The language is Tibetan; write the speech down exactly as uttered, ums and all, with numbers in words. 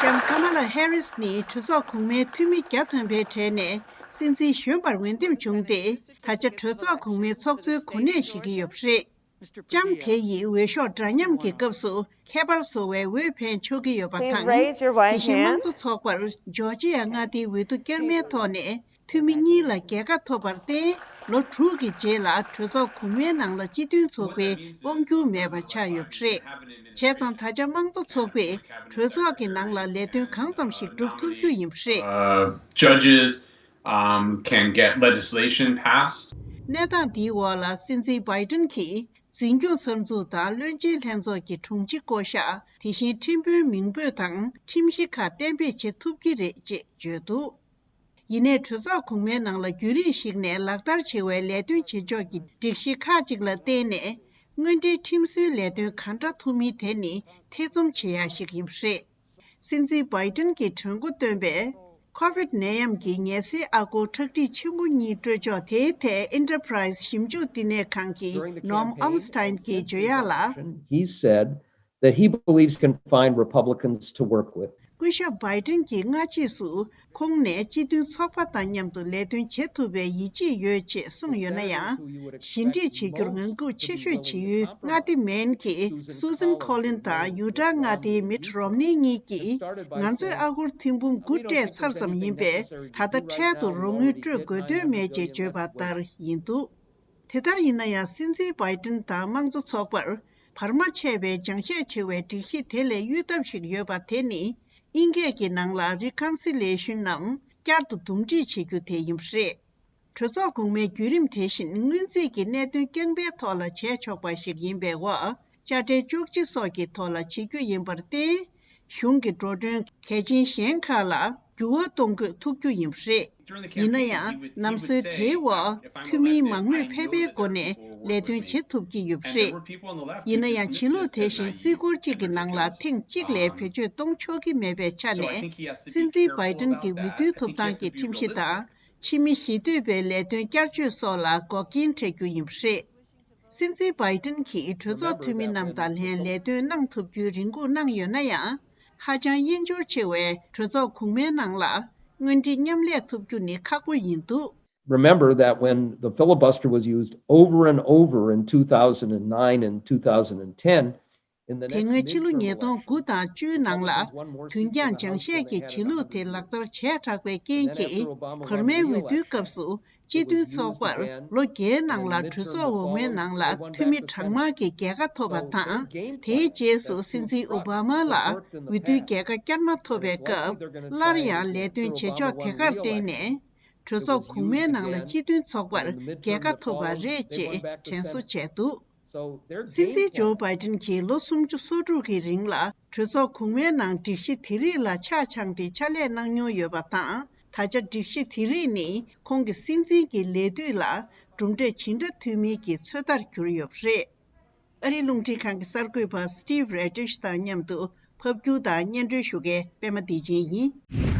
ཀྱང་། ཀ་མ་ལ་ཧེ་རིས་ནི་གྲོས་ཚོགས་གོང་མའི་འཐུས་མི་བརྒྱ་ཐམ་པའི་གྲས་ནས་སྲིད་འཛིན་གཞོན་པར་འོས་འདེམས་བྱུང་སྟེ། ད་ཆ་གྲོས་ཚོགས་གོང་མའི་ཚོགས་གཙོའི་གོ་གནས་བཞེས་ཀྱི་ཡོད་པ་རེད། ལྕམ་དེ་ཡིས་འོས་ཤོག་འདྲ་མཉམ་གྱི་སྐབས་སུ་ཁྱད་པར་བཟོ་བའི་འོས་འཕེན་ཆོག་གི་ཡོད་པ་དང་། དེ་བཞིན་དམངས་གཙོ་ཚོགས་པར་ཇོར་ཇི་ཡ་མངའ་སྡེའི་འོས་བསྡུ་བསྐྱར་མའི་ཐོག་ནས་འཐུས་མི་གཉིས་ལ་རྒྱལ་ཁ་ཐོབ་པར་བརྟེན། ལོ་དྲུག་གི་རྗེས་ལ་གྲོས་ཚོགས་གོང་མའི་ནང་ལ་སྤྱི་མཐུན་ཚོགས་པའི་དབང་སྒྱུར་མེད་པ་ཆགས་ཡོད་པ་རེད། བྱས་ཙང་ད་ཆ་དམངས་གཙོ་ཚོགས་པས་གྲོས་ཚོགས་ཀྱི་ནང་ལ་ལས་དོན་གང་ཙམ་ཞིག་སྒྲུབ་ཐུབ་རྒྱུ་ཡིན་པ་རེད། Uh, judges, um, can get legislation passed. གནས་སྟངས་འདིའི་འོག་ལ་སྲིད་འཛིན་བྷའི་ཏིན་གྱིས་འཛིན་སྐྱོང་གསར་འཛུགས་དང་བློན་ཆེན་ལྷན་ཚོགས་ཀྱི་དྲུང་ཆེ་བསྐོ་གཞག་དེ་བཞིན་ཁྲིམས་དཔོན་མིང་འབོད་དང་ཁྲིམས་གཞི་ཁག་གཏན་འབེབས་བྱེད་ཐུབ་ཀྱི་རེད་ཅེས་བརྗོད་འདུག་ཡིན་ནའི་གྲོས་ཚོགས་གོང་མའི་ནང་ལ་རྒྱུན་རིང་ཞིག་ནས་ལག་བསྟར་བྱེད་པའི་ལས་དོན་བྱེད་ཕྱོགས་ཀྱི་སྒྲིག་གཞི་ཁག་ཅིག་ལ་བརྟེན་ནས། དངོས་འབྲེལ་ཁྲིམས་བཟོའི་ལས་དོན་གང་འདྲ་ཐུབ་མིན་དེ་ནི་ཐེ་ཚོམ་བྱེད་ཡ་ཞིག་ཡིན་པ་རེད། སྲིད་འཛིན་བྷའི་ཏིན་གྱིས་གྲོས་འགོ་བཏོན་པའི་ཁོ་ཝིད་ནད་ཡམས་ཀྱི་ངལ་སེལ་ཨ་སྒོར་ཁྲག་ཁྲིག་ཆེན་པོ་གཉིས་སྤྲོད་ཕྱོགས་དེའི་ཐད་ཨེན་ཊར་པ་རའི་སི་ཞིབ་འཇུག་བསྟི་གནས་ཁང་གི་ནོམ་ཨམ་སི་ཐན་གྱིས་བརྗོད་ཡག་ལ། He said that he believes he can find Republicans to work with. སྐུ་ཞབས་བྷའི་ཏིན་གྱིས་སྔ་རྗེས་སུ་ཁོང་ནས་སྤྱི་མཐུན་ཚོགས་པ་དང་མཉམ་དུ་ལས་དོན་བྱེད་ཐུབ་པའི་ཡིད་ཆེས་ཡོད་ཅེས་གསུངས་ཡོད་ན་ཡང་། ཞི་འགྲིག་བྱེད་རྒྱུར་ངང་སྒུག་ཆེ་ཤོས་བྱེད་ཡུལ་མངའ་སྡེ་མེན་གྱི་སུ་ཟན་ཁོ་ལིན་དང་ཡུ་ཊ་མངའ་སྡེའི་མིཊ་རོམ་ནི་གཉིས་ཀྱིས། ང་ཚོས་ཨ་སྒོར་ཐེར་འབུམ་དགུ་སྤྲད་ཚར་ཙམ་ཡིན་པས། ད་ལྟ་འཕྲལ་དུ་རོགས་དངུལ་སྤྲོད་དགོས་དོན་མེད་ཅེས་བརྗོད་པ་ལྟར་ཡིན་འདུག་དེ་ལྟར་ཡིན་ན་ཡང་། སྲིད་འཛིན་བྷའི་ཏིན་དང་དམངས་གཙོ་ཚོགས་པར་བར་མ་ཆད་པའི་སྦྱང་བཤད་བྱེད་པའི་སྒྲིག་གཞི་དེ་ལས་གཡོལ་ཐབས་ཤིག་ཡོད་པ་དེ་ནི། དབྱིན་སྐད་ཀྱི་ནང་ལ་རི་ཀོན་སི་ལེ་ཤན་ནམ་བསྐྱར་དུ་འདུམ་འགྲིག་བྱེད་རྒྱུ་དེ་ཡིན་པ་རེད། གྲོས་ཚོགས་གོང་མའི་བརྒྱུད་རིམ་དེ་བཞིན་སྔོན་རྩིས་ཀྱི་གནད་དོན་རྐྱང་པའི་ཐོག་ལ་བྱས་ཆོག་པ་ཞིག་ཡིན་པའི་འོག་དཔྱ་ཁྲལ་གཅོག་བྱེད་སོགས་ཀྱི་ཐོག་ལ་བྱེད་རྒྱུ་ཡིན་པར་བརྟེན། གཞུང་གི་འགྲོ་གྲོན་གལ་ཆེན་གཞན་ཁག་ལ་འགྱུར་བ་གཏོང་དགོས་ཐུག་རྒྱུ་ཡིན་པ་རེད། ཡིན་ན་ཡང་། ནམ་སྲོལ་དེའི་འོག་འཐུས་མིའི་མང་མོས་ཕལ་པའི་སྒོ་ནས་ལས་དོན་བྱེད་ཐུབ་ཀྱི་ཡོད་པ་རེད། ཡིན་ན་ཡང་། བྱེད་ལུགས་དེ་བཞིན་རྩིས་འཁོར་གཅིག་གི་ནང་ལ་ཐེངས་གཅིག་ལས་བེད་སྤྱོད་གཏོང་ཆོག་གི་མེད་པའི་ཆ་ནས། སྲིད་འཛིན་བྷའི་ཏིན་གྱི་འོས་བསྡུའི་ཐོབ་ཐང་གི་ཁྲིམས་གཞི་དང་། ཕྱི་མི་ཞི་གཏོད་པའི་ལས་དོན་བསྐྱར་བཅོས་སོགས་ལ་འགོག་རྐྱེན་འཕྲད་རྒྱུ་ཡིན་པ་རེད། སྲིད་འཛིན་བྷའི་ཏིན་གྱིས་གྲོས་ཚོགས་འཐུས་མི་རྣམས་དང་ལྷན་ལས་དོན་གནང་ཐུབ་རྒྱུའི་རེ་སྒུག་གནང་ཡོད་ན་ཡང་། ཧ་ཅང་དབྱེན་སྦྱོར་ཆེ་བའི་གྲོས་ཚོགས་གོང་མའི་ནང་ལ་དངོས་འབྲེལ་མཉམ་ལས་ཐུབ་རྒྱུ་ནི་ཁག་པོ་ཡིན་འདུག Remember that when the filibuster was used over and over in two thousand nine and two thousand ten, in the དེ next སྔོན་ཕྱི་ལོ་midterm ཉིས་སྟོང་དགུ་election, དང་བཅུའི་ནང་ལ། Republicans won more དུས་འགྱངས་seats than the House སྦྱང་བཤད་ཀྱི་Senate བྱེད་ལུགས་དེ་ལག་བསྟར་བྱས་དྲགས་པའི་རྐྱེན་གྱིས། བར་མའི་འོས་བསྡུའི་སྐབས་སུ་སྤྱི་མཐུན་ཚོགས་པར་ལོ་བརྒྱའི་ནང་ལ་གྲོས་ཚོགས་འོག་མའི་ནང་ལ་འཐུས་མི་གྲངས་མང་གི་རྒྱལ་ཁ་ཐོབ་པ་དང་། དེའི་རྗེས་སུ་སྲིད་འཛིན་ཨོ་བྷ་མ་ལ་འོས་བསྡུའི་རྒྱལ་ཁ་བསྐྱར་མ་ཐོབ་པའི་སྐབས། སླར་ཡང་ལས་དོན་བྱེད་ཕྱོགས་དེ་གར་བརྟེན་ནས། གྲོས་ཚོགས་གོང་མའི་ནང་ལ་སྤྱི་མཐུན་ཚོགས་པར་རྒྱལ་ཁ་ཐོབ་པ་རེད་ཅེས་དྲན་གསོ་བྱས་འདུག་སྲིད་འཛིན་ཇོ་བྷའི་ཏིན་གྱིས་ལོ་སུམ་ཅུ་སོ་དྲུག་གི་རིང་ལ་གྲོས་ཚོགས་གོང་མའི་ནང་སྒྲིག་གཞི་དེ་རིགས་ལ་ཆ་བཅངས་ཏེ་ཕྱག་ལས་གནང་མྱོང་ཡོད་པ་དང་། ད་ཆ་སྒྲིག་གཞི་དེ་རིགས་ནི་ཁོང་གི་སྲིད་འཛིན་གྱི་ལས་དུས་ལ་གྲུབ་འབྲས་ཇི་འདྲ་ཐོན་མིན་གྱི་ཚོད་ལྟར་གྱུར་ཡོད་པ་རེད། ཨ་རིའི་རླུང་འཕྲིན་ཁང་གི་གསར་འགོད་པ་Steve Redish དང་མཉམ་དུ་ཕབ་སྒྱུར་དང་སྙན་སྒྲོན་ཞུ་མཁན་པད་མ་བདེ་ཆེན་ཡིན།